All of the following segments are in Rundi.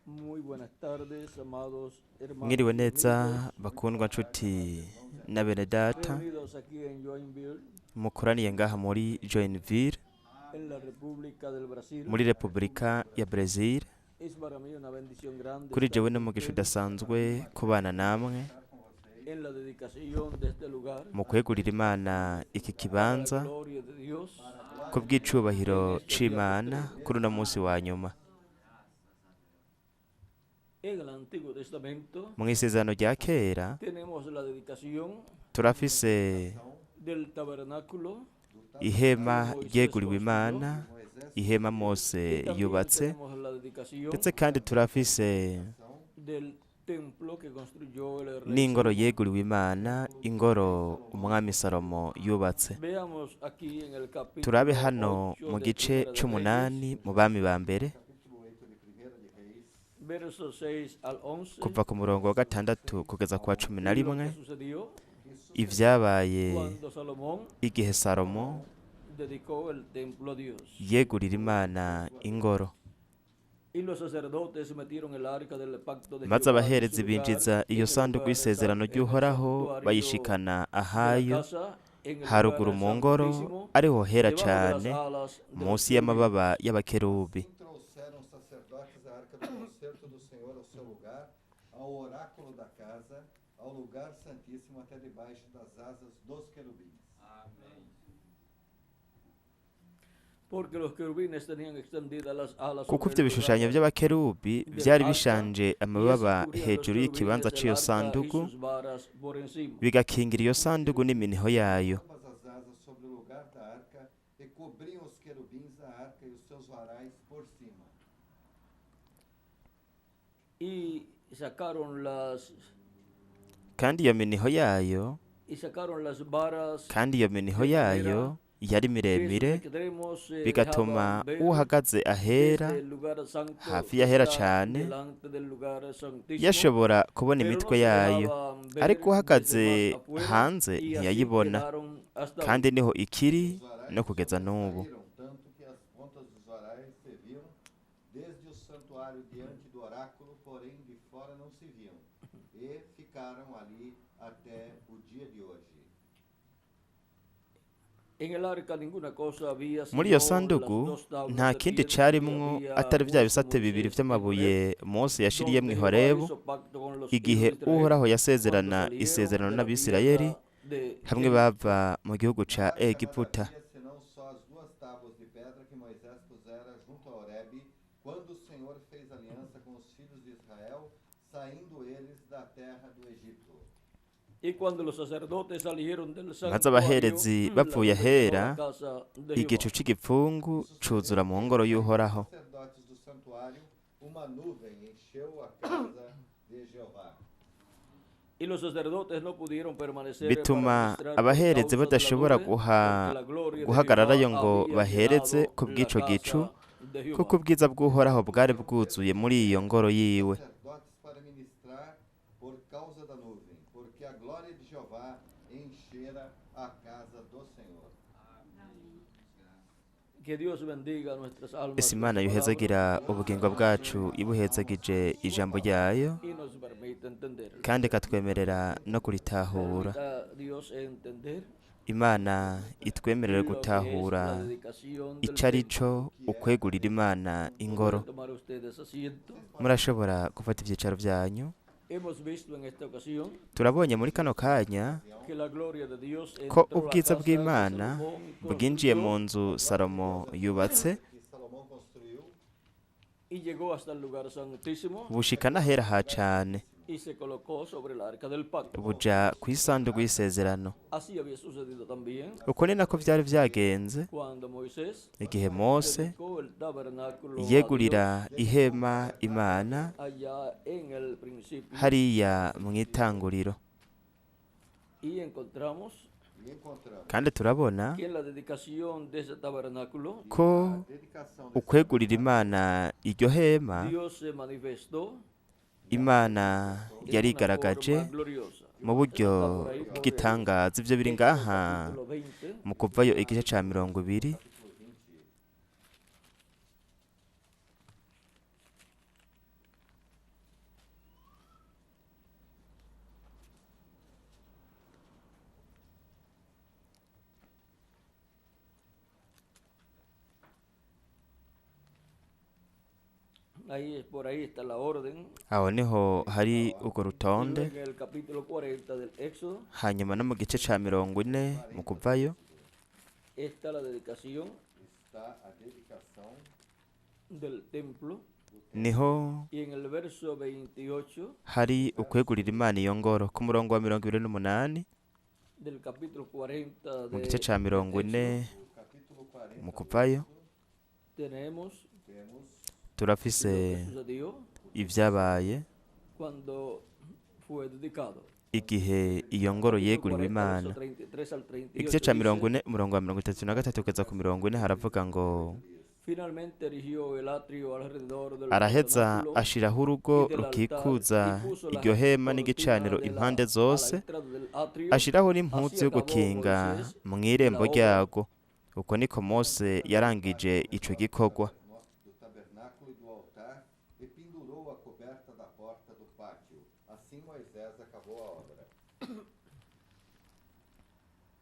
Muy buenas tardes, amados hermanos Mwiriwe y neza amigos bakundwa nshuti na bene data reunidos aquí en Joinville, mukoraniye ngaha muri Joinville en la República del Brasil. muri Repubulika ya Brazil. Es para mí una bendición grande Kuri estar jewe con n'umugisha ustedes udasanzwe kubana namwe en la dedicación de este lugar mu kwegurira Imana iki a la kibanza gloria de Dios ku bw'icubahiro c'Imana kuri uno munsi wa nyuma. En el Antiguo Testamento Mu isezerano rya kera tenemos la dedicación turafise del tabernáculo ihema ryeguriwe Imana, ihema Mose y también yubatse, tenemos la dedicación ndetse kandi turafise del templo que construyó el rey n'ingoro Salomón. yeguriwe Imana, ingoro umwami Salomo yubatse. Veamos aquí en el Turabe capítulo hano 8 mu de gice Primera de Reyes, c'umunani mu bami ba mbere, versos 6 al 11, kuva ku murongo wa gatandatu kugeza ku wa cumi na lo rimwe, que sucedió ivyabaye cuando Salomón igihe Salomo dedicó el templo a Dios. yegurira Imana ingoro. Y los sacerdotes metieron el arca del pacto de Maze Jehová en abaherezi su lugar, binjiza en iyo el sanduku lugar y'isezerano en el ry'Uhoraho santuario bayishikana de la ahayo casa, en el haruguru lugar mu ngoro santísimo, ariho hera debajo de las cane alas de los munsi querubines. y'amababa y'abakerubi. Trouxeram os sacerdotes a arca do concerto do Senhor ao seu lugar, ao oráculo da casa, ao lugar santíssimo, até debaixo das asas dos querubins. Porque los querubines tenían extendidas las alas Kuko sobre ivyo el bishushanyo lugar vy'abakerubi del vyari arca, bishanje y así amababa cubrían los hejuru y'ikibanza querubines el c'iyo arca y sanduku, sus varas por encima. bigakingira iyo sanduku n'iminiho yayo. Ambas as asas sobre o lugar da arca e cobriam os querubins a arca e os seus varais por cima. Y sacaron las Kandi iyo miniho yayo, y sacaron las varas kandi iyo miniho de yayo madera yari que sus miremire, extremos se bigatuma dejaban ver uhagaze ahera desde el lugar santo hafi que y'ahera está cane delante del lugar santísimo, yashobora kubona pero no imitwe se yayo, dejaban ver ariko desde uhagaze más afuera, hanze y así ntiyayibona, quedaron hasta kandi hoy. niho ikiri Os varais no kugeza n'ubu. sobressaíram tanto que as pontas dos varais se viam desde o santuário diante do oráculo, porém de fora não se viam, e ficaram ali até o dia de hoje. En el arca ninguna cosa había Muri iyo sino las sanduku dos tablas nta de kindi piedra que carimwo había atari vya puesto bisate bibiri Moisés en vy'amabuye Horeb, Mose yashiriyemwo donde i Jehová Horebu, hizo pacto con los igihe hijos de Israel Uhoraho cuando yasezerana salieron isezerano de la n'Abisirayeli tierra de hamwe Egipto. bava mu gihugu ca Na arca nada Egiputa. havia senão só as duas tábuas de pedra que Moisés pusera junto a Horebe, quando o Senhor fez aliança com os filhos de Israel, saindo eles da terra do Egito. Y cuando los sacerdotes salieron del Maze santuario, abaherezi la bavuye nube llenó la ahera, casa de igicu Jehová. c'igipfungu cuzura mu ngoro y'Uhoraho. Os sacerdotes do santuário, uma nuvem encheu a casa de Jeová. Y los sacerdotes no pudieron permanecer para Bituma ministrar por abaherezi causa de la badashobora nube, porque la gloria de guhagararayo Jehová ngo había bahereze llenado ku la bw'ico gicu, casa de kuko Jehová. ubwiza bw'Uhoraho bwari bwuzuye muri iyo ngoro yiwe. Sacerdotes para ministrar por causa da nuvem, porque a glória de Jeová enchera a casa do Senhor. Que Dios bendiga nuestras almas Ese con Imana su palabra yohezagira ubugingo bwacu ibuhezagije ijambo ryayo, y nos permita entenderlo. kandi ikatwemerera no kuritahura. Permita Dios entender Imana itwemerere lo que es gutahura la dedicación del ico ari templo. co ukwegurira Imana ingoro. Pueden tomar ustedes asiento. Murashobora gufata ivyicaro vyanyu. Hemos visto en esta ocasión Turabonye muri kano kanya que la gloria de Dios ko entró a la ubwiza casa que bw'Imana Salomón bwinjiye mu construyó nzu Salomo yubatse, Que Salomão construiu y llegó hasta el lugar santísimo bushika n'ahera ha cane, y se colocó sobre el arca del pacto. buja kw'isanduku y'isezerano. Así había sucedido también Uko ni nako vyari vyagenze cuando Moisés igihe Mose dedicó el tabernáculo a Dios yegurira ihema Imana allá en el principio hariya mw'itanguriro. y encontramos e encontramos Kandi turabona que en la dedicación de ese tabernáculo ko a dedicação desse ukwegurira Imana iryo hema, Dios se manifestó Imana en una yarigaragaje forma gloriosa. mu buryo Está por ahí, bw'igitangaza. Ivyo biri Éxodo ngaha capítulo 20, mu kuvayo igice ca 20, capítulo 20, Ahí, por ahí está la orden. Aho niho hari urwo Y rutonde. luego en el capítulo 40 del Éxodo Hanyuma no mu gice ca 40 mu kuvayo está la dedicación Está a dedicação del templo. niho Y en el verso 28 hari ukwegurira Imana iyo ngoro. Ku murongo wa 28 del capítulo 40 mu de gice ca 40 do capítulo 40 mu kuvayo tenemos temos turafise lo que sucedió ivyabaye cuando fue dedicado. igihe iyo ngoro Capítulo yeguriwe 40, Imana. verso 33 al 38 Igice ca dice, 40 umurongo wa 33 kugeza ku 40 haravuga ngo Finalmente erigió el atrio alrededor del araheza tabernáculo ashiraho urugo y del altar, rukikuza y puso la iryo hema cortina n'igicaniro de la, impande a la zose, entrada del atrio. ashiraho n'impuzu Así yo acabó gukinga Moisés mw'irembo la obra. ryago. Uko niko Mose yarangije ico gikorwa. do tabernáculo e do altar e pendurou a coberta da porta do pátio. Assim Moisés acabou a obra.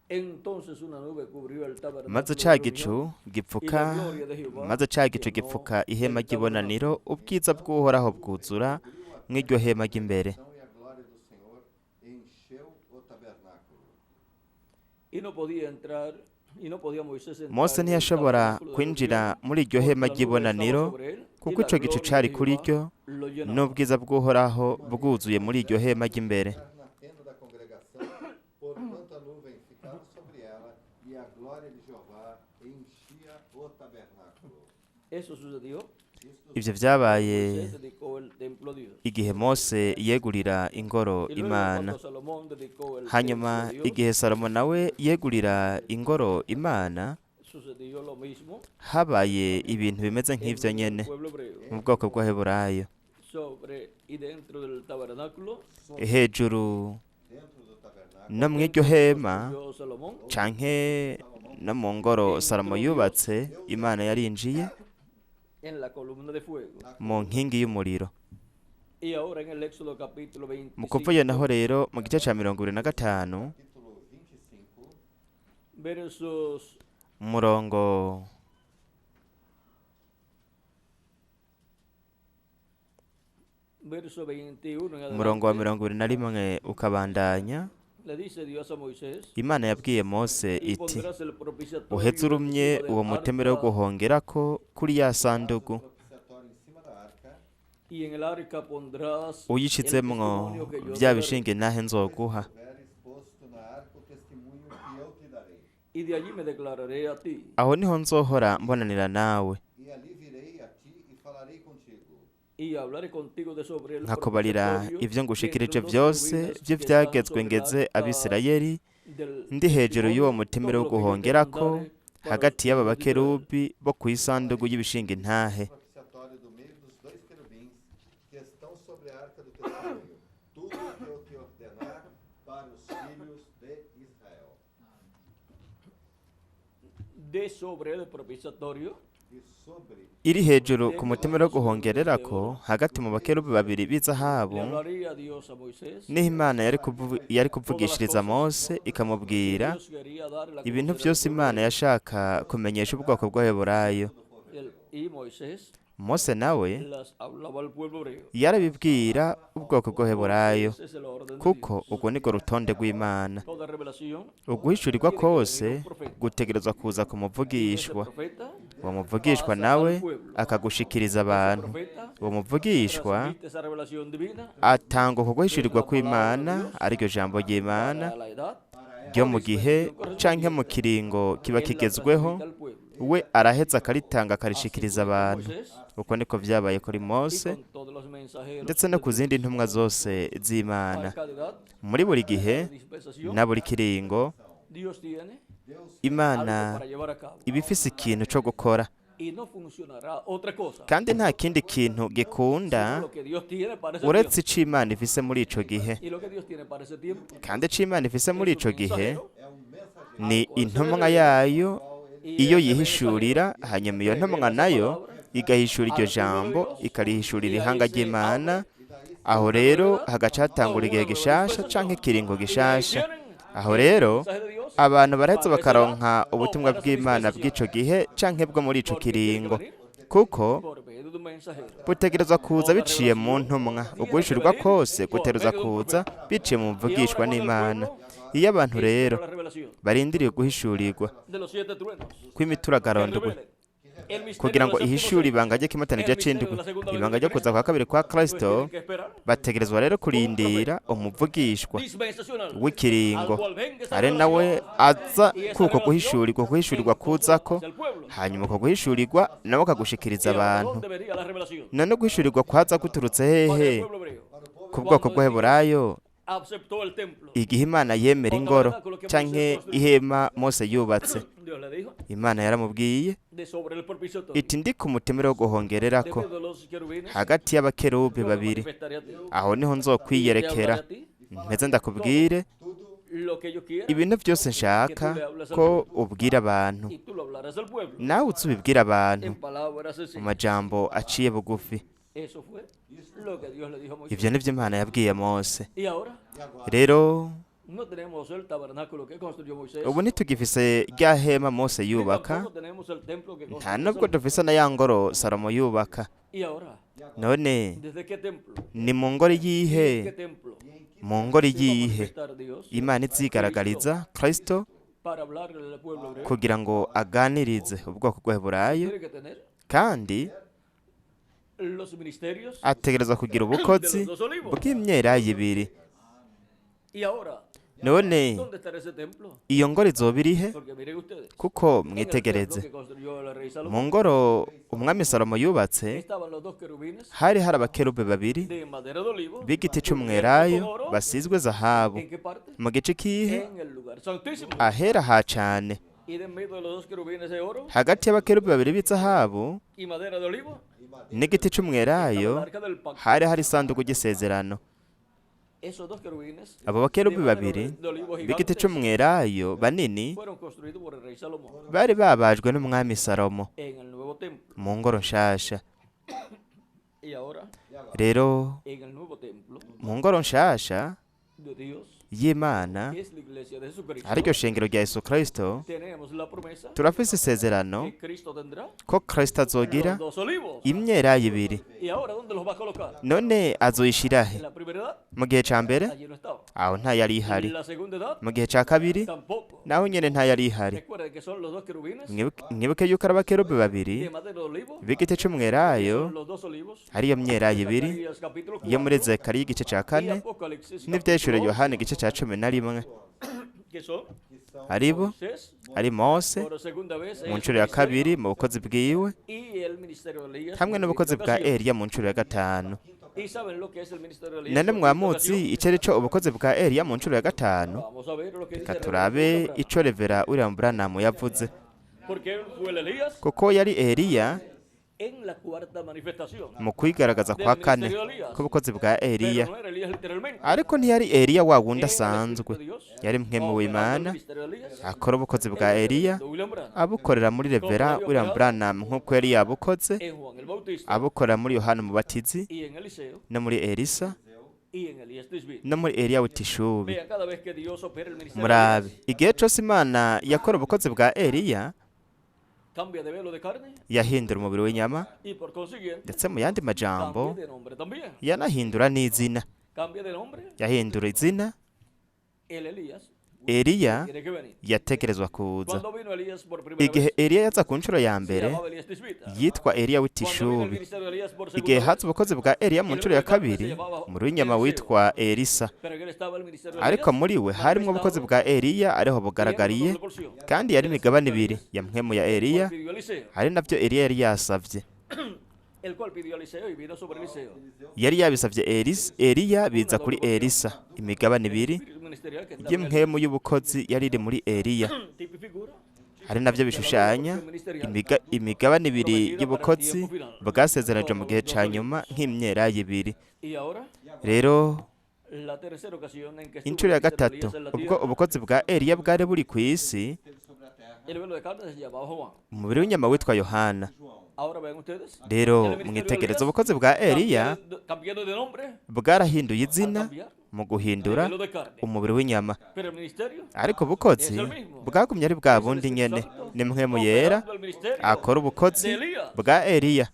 Entonces una nube cubrió el tabernáculo Maze de ca reunión gicu y la gipfuka gloria de Jehová maze ca gicu llenó gipfuka ihema el ry'ibonaniro, tabernáculo. ubwiza bw'Uhoraho bwuzura mw'iryo hema ry'imbere. E a glória do Senhor encheu o tabernáculo. Y no podía entrar, y no podía Moisés entrar Mose en el ntiyashobora tabernáculo de kwinjira reunión muri iryo porque hema la nube estaba ry'ibonaniro sobre él y kuko la ico gicu gloria cari de kuri Jehová ryo lo llenaba. n'ubwiza bw'Uhoraho bwuzuye muri iryo hema ry'imbere. Entrar na tenda da congregação, porquanto a nuvem ficava sobre ela e a glória de Jeová enchia o tabernáculo. Eso sucedió. Isto Ivyo vyabaye Moisés dedicó el templo a Dios. igihe Mose yegurira ingoro Y luego Imana. cuando Salomón dedicó el templo Hanyuma a Dios, igihe Salomo nawe yegurira ingoro Imana, sucedió lo mismo habaye ibintu bimeze en nk'ivyo el nyene pueblo hebreo. mu bwoko bw'Abaheburayo. Sobre y dentro del tabernáculo, Hejuru dentro do tabernáculo no mw'iryo hema construyó Salomón, canke no mu ngoro Salomo yubatse, Imana yarinjiye en la columna de fuego. mu nkingi y'umuriro. Y ahora en el Éxodo capítulo Mu kuvayo 25, naho rero mu gice ca 25 capítulo 25, versos umurongo verso 21 en umurongo wa adelante, 21 ukabandanya, le dice Dios a Moisés, Imana yabwiye Mose y iti pondrás el propiciatorio uheze urumye encima del uwo mutemere wo arca, guhongerako kuri ya sandugu, propiciatório em cima da arca, y en el arca pondrás el uyishizemwo testimonio que yo te vya daré. bishinge ntahe nzoguha, houver exposto na arca o testemunho que eu te darei. Y de allí me declararé a ti. aho niho nzohora mbonanira nawe, E ali virei a ti e falarei contigo. Y hablaré contigo de sobre el nkakubarira propiciatorio ivyo y entre ngushikirije los dos vyose querubines que están vy'ivyagezwe sobre el ngeze arca Abisirayeli del ndi hejuru y'uwo testimonio, mutemere todo wo lo que yo te guhongerako mandare para los hagati y'aba hijos de Israel. bakerubi bo kw'isandugu y'ibishinga intahe. Propiciatório do meio dos dois querubins que estão sobre a arca do testemunho, tudo o que eu te ordenar para os filhos de Israel. De sobre el propiciatorio E sobre Iri hejuru ku mutemere wo guhongererako hagati mu bakerubi babiri b'izahabu, le hablaría Dios a Moisés. niho Imana yari kuvugishiriza Mose ikamubwira Dios quería darle a ibintu conocer al vyose pueblo Imana yashaka kumenyesha ubwoko bw'Abaheburayo. Y Moisés Mose nawe las hablaba al pueblo hebreo. yarabibwira ubwoko bw'Abaheburayo, Ese es el orden de kuko Dios. urwo nirwo rutonde rw'Imana. Toda revelación Uguhishurirwa tiene que venir kose un profeta. gutegerezwa kuza ku Y ese muvugishwa. profeta Uwo muvugishwa pasa al nawe pueblo. akagushikiriza Ese abantu. profeta Uwo muvugishwa transmite esa revelación divina atanga uko guhishurirwa kw'Imana, ariryo jambo ry'Imana para la edad ryo mu gihe canke mu kiringo kiba él la kigezweho, transmite al pueblo. we araheza akaritanga Así akarishikiriza fue con abantu. Moisés Uko niko vyabaye kuri y Mose con todos los mensajeros ndetse no de ku Dios. zindi ntumwa zose z'Imana. A cada edad, Muri buri a gihe cada dispensación, na buri kiringo, Dios tiene Imana algo para llevar a cabo. iba ifise ikintu co gukora, Y no funcionará otra cosa, kandi nta kindi kintu gikunda sino lo que Dios tiene para ese uretse tiempo. ico Imana ifise muri ico gihe. Y lo que Dios tiene para ese tiempo Kandi ico Imana ifise muri es ico un gihe mensajero é um mensageiro ni al cual se le intumwa revela yayo y iyo ese yihishurira, mensajero hanyuma iyo revela ntumwa esa nayo palabra igahishura iryo al pueblo de jambo Dios ikarihishurira y ahí ihanga se ry'Imana. abre Aho una nueva rero edad hagaca o hatangura una igihe nueva gishasha canke dispensación. ikiringo Y de ahí gishasha. tienen Aho el rero mensaje de Dios abantu baraheza para esa edad bakaronka o ubutumwa para esa bw'Imana dispensación. bw'ico gihe canke bwo muri ico Porque tiene que kiringo, venir Kuko por medio de un mensajero. Butegerezwa kuza biciye mu ntumwa. Uguhishurirwa kose gutegerezwa kuza biciye mu mvugishwa n'Imana. Iyo abantu rero La revelación barindiriye guhishurirwa de los siete truenos kw'imituragaro que revelen el misterio kugira ngo del séptimo ihishure sello, ibanga ry'ikimatanije c'indwi, ibanga ryo kuza kwa kabiri kwa pues Kristo, tienen que esperar bategerezwa rero kurindira umuvugishwa dispensacional w'ikiringo al cual venga esa ari nawe revelación aza y esa kuko revelación guhishurirwa kuzako, hacia el pueblo. hanyuma uko guhishurirwa nawe akagushikiriza ¿Y ahora abantu. dónde venía la revelación? None guhishurirwa kwaza guturutse Para hehe el pueblo hebreo. ku bwoko bw'Abaheburayo? Aceptó el templo. Igihe Imana yemera ingoro canke ihema Mose yubatse, Dios le dijo Imana yaramubwiye de sobre el propiciatorio, iti: "Ndi ku mutemere wo de guhongererako, medio de los querubines, hagati y'abakerubi yo me babiri, manifestaré a ti. aho niho Y te nzokwiyerekera, hablaré a ti mpeze ndakubwire lo que yo quiera ibintu byose nshaka ko ubwira abantu, y tú lo hablarás al pueblo nawe uze ubibwire abantu en palabras mu sencillas." majambo aciye bugufi." Eso fue lo que Dios le dijo a Moisés. Ivyo nivyo Imana yabwiye Mose. Y ahora Rero no tenemos el tabernáculo que construyó Moisés. ubu ntitugifise rya hema Mose Ni yubaka, tampoco tenemos el templo que nta construyó nubwo Salomón. dufise na ya ngoro Salomo yubaka. Y ahora, None ¿desde qué templo? ni mu ngoro ¿Qué yihe, templo mu ngoro se va a yihe manifestar Dios Imana izigaragariza Kristo para hablarle al pueblo hebreo? kugira ngo aganirize ubwoko bw'Abaheburayo? Tiene que tener Kandi los ministerios ategerezwa kugira de ubukozi los dos olivos. bw'imyelayo ibiri. Y ahora, None ¿dónde estará ese templo? iyo ngoro izoba irihe? Porque miren ustedes, Kuko en el templo mwitegereze, que construyó el rey mu Salomón ngoro umwami Salomo yubatse estaban los dos querubines hari abakerubi babiri de madera de olivo. b'igiti cubiertos c'umwelayo con oro. basizwe zahabu. ¿En qué parte? Mu gice kihe? En el lugar santísimo. Ahera ha cane. Y de en medio de los dos querubines de oro Hagati y'abakerubi babiri b'izahabu y madera de olivo n'igiti estaba el c'umwelayo arca del pacto. hari isanduku ry'isezerano. Esos dos querubines Abo de bakerubi madera babiri de olivo b'igiti gigantes c'umwelayo banini fueron construidos por el rey Salomón bari babajwe n'umwami Salomo en el nuevo templo. mu ngoro nshasha. Y ahora, Rero en el nuevo templo mu ngoro nshasha de Dios, y'Imana, que es la iglesia de Jesucristo, ariryo shengero rya Yesu Kristo, tenemos la promesa turafise isezerano que Cristo tendrá ko Kristo azogira los dos olivos. imyelayo ibiri. ¿Y ahora dónde los va a colocar? None azoyishira he? En la primera edad, Mu gihe ca mbere allí no estaba. aho ntayari ihari. En la segunda edad, Mu gihe ca kabiri tampoco. naho nyene ntayari ihari. Recuerden que son los dos querubines Mwibuke yuko ari abakerubi babiri de madera de olivo, b'igiti c'umwelayo, son los dos olivos. ariyo myelayo ibiri Zacarías capítulo yo muri 4 Zekariya igice ca y 4 Apocalipsis n'ivyahishuriwe capítulo Yohana igice ca 11, 11, que son aribo Moisés ari Mose por segunda vez mu en su nshuro ya ministerio kabiri mu bukozi bwiwe, y el ministerio de Elías hamwe por n'ubukozi quinta bwa ocasión. Eliya mu nshuro ya gatanu. ¿Y saben lo que es el ministerio de Elías None por quinta mwamuzi ocasión? ico arico ubukozi bwa Eliya mu nshuro ya gatanu? Vamos a ver lo que Reka dice el turabe reverendo Branham. ico Revera William Branham yavuze, Porque él fue el Elías kuko yari Eliya en la cuarta manifestación. mu kwigaragaza kwa kane k'ubukozi bwa Eliya. Pero no era Elías literalmente. Ariko ntiyari Eliya wa wundi Era el asanzwe, Espíritu de Dios yari mpwemu operando el w'Imana ministerio de Elías akora ubukozi en bwa el Eliya, reverendo William Branham, abukorera muri Revera William Branham nk'uko yari yabukoze en Juan el Bautista abukorera muri Yohana Umubatizi y en Eliseo no muri Elisa y en Elías Tisbí. no muri Eliya w'itishubi. Vean, cada vez que Dios opera el ministerio de Murabe, Elías, igihe cose Imana yakora ubukozi bwa Eliya, cambia de velo de carne yahindura umubiri w'inyama, y por consiguiente ndetse mu yandi majambo cambia de nombre también. yanahindura n'izina. Cambia de nombre Yahindura izina. el Elías Eliya tiene que venir. yategerezwa kuza. Cuando vino Elías por primera Igihe vez, Eliya yaza ku nshuro ya se mbere, llamaba Elías Tisbita. yitwa Eliya Cuando vino el w'itishubi. ministerio de Elías por segunda Igihe vez, haza ubukozi bwa Eliya mu nshuro ya kabiri, umubiri w'inyama witwa Elisa, pero en él estaba el ministerio de ariko Elías muri we harimwo ubukozi bwa Eliya ariho bugaragariye, y en doble porción, kandi yari imigabane ibiri ya mpwemu ya el Eliya, cual pidió Eliseo, ari navyo Eliya yari yasavye. el cual pidió Eliseo y vino sobre Eliseo. Yari yabisavye Eliya biza kuri Elisa, imigabane ibiri Espíritu ministerial que estaba en él, y'imhemu y'ubukozi yari iri muri Eliya, tipo y figura ari navyo bishushanya imigabane ibiri y'ubukozi bwasezeranije mu gihe ca nyuma nk'imyelayo ibiri. Y ahora Rero la tercera ocasión en que estuvo inshuro el ya ministerio de gatatu Elías en la ubwo tierra, ubukozi bwa Eliya bwari buri ku isi, el velo de carne se llamaba Juan. Umubiri w'inyama witwa Yohana. Ahora vean ustedes, Rero el ministerio de mwitegereza Elías ubukozi bwa Eliya cambiando de nombre, bwarahinduye al izina. cambiar Mu guhindura umubiri w'inyama, ariko ubukozi bwagumye ari bwa bundi nyene. Ni Mpwemu Yera akora ubukozi bwa Eliya.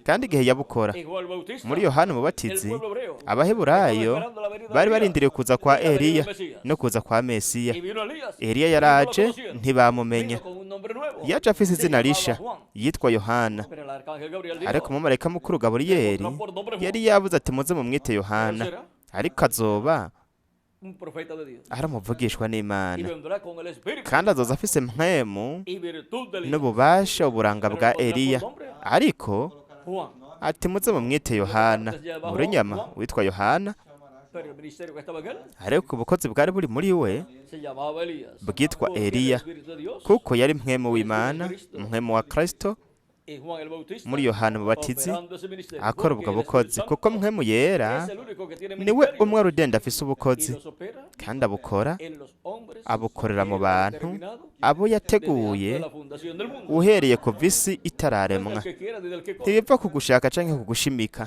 Kandi igihe yabukora muri Yohana Umubatizi, Abaheburayo bari barindiriye kuza kwa Eliya no kuza kwa Mesiya. Eliya yaraje, ntibamumenya. Yaje afise izina risha, yitwa Yohana. Ariko umumarayika mukuru Gaburiyeli yari yabuze ati: "Muze mumwite Yohana, ariko azoba ari umuvugishwa n'Imana, kandi azoza afise mpwemu n'ububasha, uburanga bwa Eliya." Ariko ati: "Muze mumwite Yohana." Muri nyama witwa Yohana, ariko ubukozi bwari buri muri we bwitwa Eliya, kuko yari mpwemu w'Imana, mpwemu wa Kristo muri Yohana Mubatizi akora ubwo bukozi, kuko Mpwemu Yera niwe umwe rudenda afise ubukozi, kandi abukora, abukorera mu bantu abo yateguye uhereye kuva isi itararemwa. Ntibiva ku gushaka canke ku gushimika.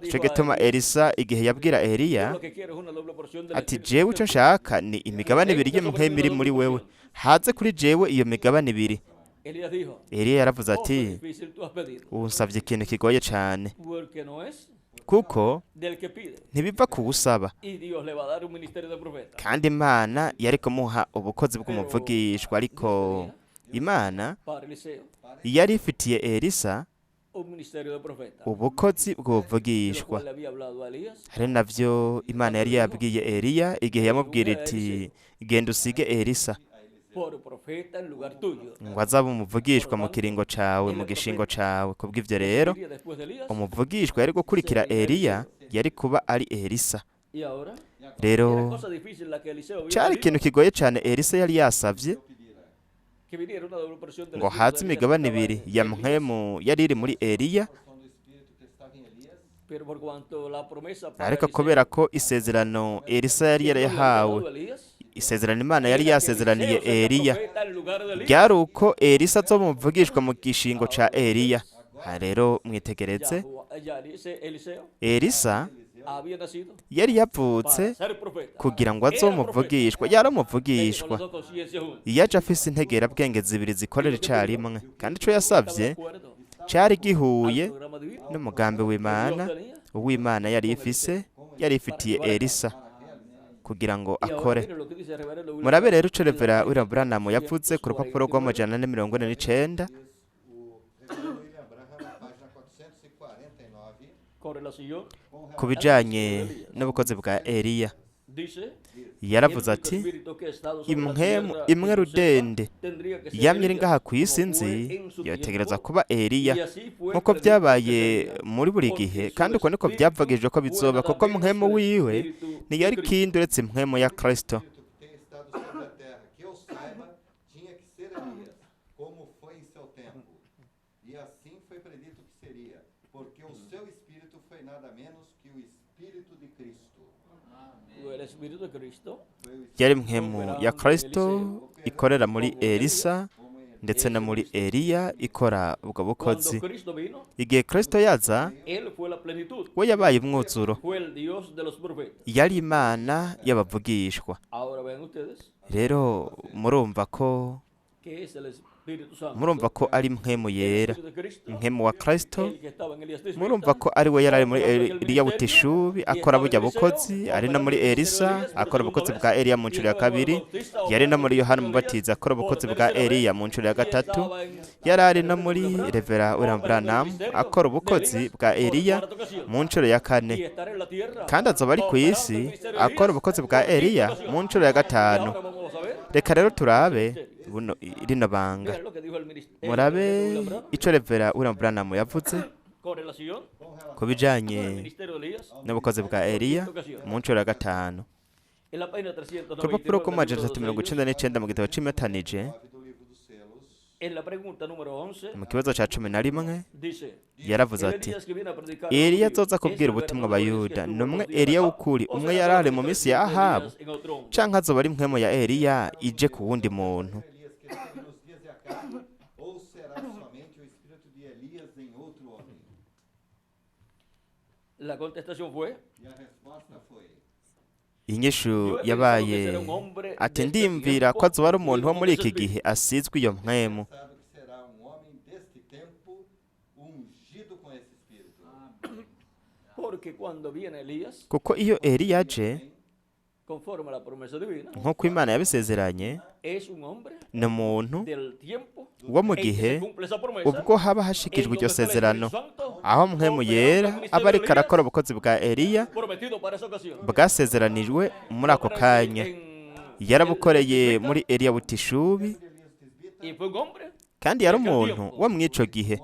Ico gituma Elisa igihe yabwira Eliya ati: "Jewe ico nshaka ni imigabane ibiri y'impwemu iri muri wewe, haze kuri jewe iyo migabane ibiri." Eliya yaravuze ati: "Unsavye ikintu kigoye cane, kuko ntibiva kuwusaba." Kandi Imana yari kumuha ubukozi bw'umuvugishwa, ariko Imana yari ifitiye Elisa ubukozi bw'ubuvugishwa. Hari navyo Imana yari yabwiye Eliya igihe yamubwira iti: "Genda usige Elisa ngo azabe umuvugishwa mu kiringo cawe, mu gishingo cawe." Kubw'ivyo rero, umuvugishwa yari gukurikira Eliya yari kuba ari Elisa. Rero cari ikintu kigoye cane Elisa yari yasavye, ngo haze imigabane ibiri ya mpwemu yari iri muri Eliya. Ariko kubera ko isezerano Elisa yari yarahawe, isezerano Imana yari yasezeraniye Eliya, ryari uko Elisa azomuvugishwa mu gishingo ca Eliya. Aha rero mwitegereze, Elisa yari yavutse kugira ngo azomuvugishwa, yaramuvugishwa. Yaje afise integerabwenge zibiri zikorera icarimwe, kandi ico yasavye cari gihuye n'umugambi w'Imana, uw'Imana yari ifise, yari ifitiye Elisa kugira ngo akore. Murabe rero ico Revera William Branham yavuze ku rupapuro rw'amajana 449. Ku bijanye n'ubukozi bwa Eliya, yaravuze ati: "Impwemu imwe rudende yamye iri ngaha ku isi nzi yotegereza kuba Eliya, nk'uko byabaye muri buri gihe, kandi uko niko byavugijwe ko bizoba, kuko mpwemu wiwe ntiyari kindi uretse impwemu ya Kristo." Que tem estado sobre a terra, que eu saiba, tinha que ser Elias, como foi em seu tempo. E assim foi predito que seria, porque o seu espírito foi nada menos que o espírito de Cristo. Yari mpwemu ya Kristo ikorera muri Elisa ndetse no muri Eliya, ikora ubwo bukozi. Igihe Kristo yaza, we yabaye umwuzuro, yari Imana y'abavugishwa. Rero murumva ko ari Mpwemu Yera, mpwemu wa Kristo. Murumva ko ari we yari ari muri Eliya Butishubi akora burya bukozi, ari no muri Elisa akora ubukozi bwa Eliya mu nshuro ya kabiri, yari no muri Yohana Umubatizi akora ubukozi bwa Eliya mu nshuro ya gatatu, yari ari no muri Revera William Branham akora ubukozi bwa Eliya mu nshuro ya kane, kandi azoba ari ku isi akora ubukozi bwa Eliya mu nshuro ya gatanu. Reka rero turabe buno rino banga. Murabe ico Revera William Branham yavuze ku bijanye n'ubukozi bwa Eliya mu nshuro ya gatanu, ku rupapuro rw'amajana 399 mu gitabo c'imatanije, Do livro dos selos, mu kibazo ca 11, yaravuze ati: "Eliya azoza kubwira ubutumwa Abayuda ni umwe Eliya w'ukuri, umwe yari ari mu minsi ya Ahabu, canke azoba ari mpwemu ya Eliya ije ku wundi muntu?" Elias que esteve nos dias de Acabe, ou será somente o espírito de Elias em outro homem? Inyishu yabaye ati ndiyumvira ko azoba ari umuntu wo muri iki gihe asizwe iyo mpwemu. Pensado que será homem deste tempo ungido com esse espírito. Porque cuando viene Elías, Kuko iyo Eliya aje conforme a la promesa divina, nk'uko Imana yabisezeranye, es un hombre ni umuntu del tiempo wo mu en que gihe se cumple esa promesa, ubwo haba hashikijwe en iryo donde está el sezerano, Espíritu Santo aho mpwemu yera aba ariko arakora ubukozi bwa Eliya prometido para esa ocasión. bwasezeranijwe muri ako kanya. Yarabukoreye muri Eliya Butishubi, Y fue un hombre kandi yari umuntu wo mu ico gihe.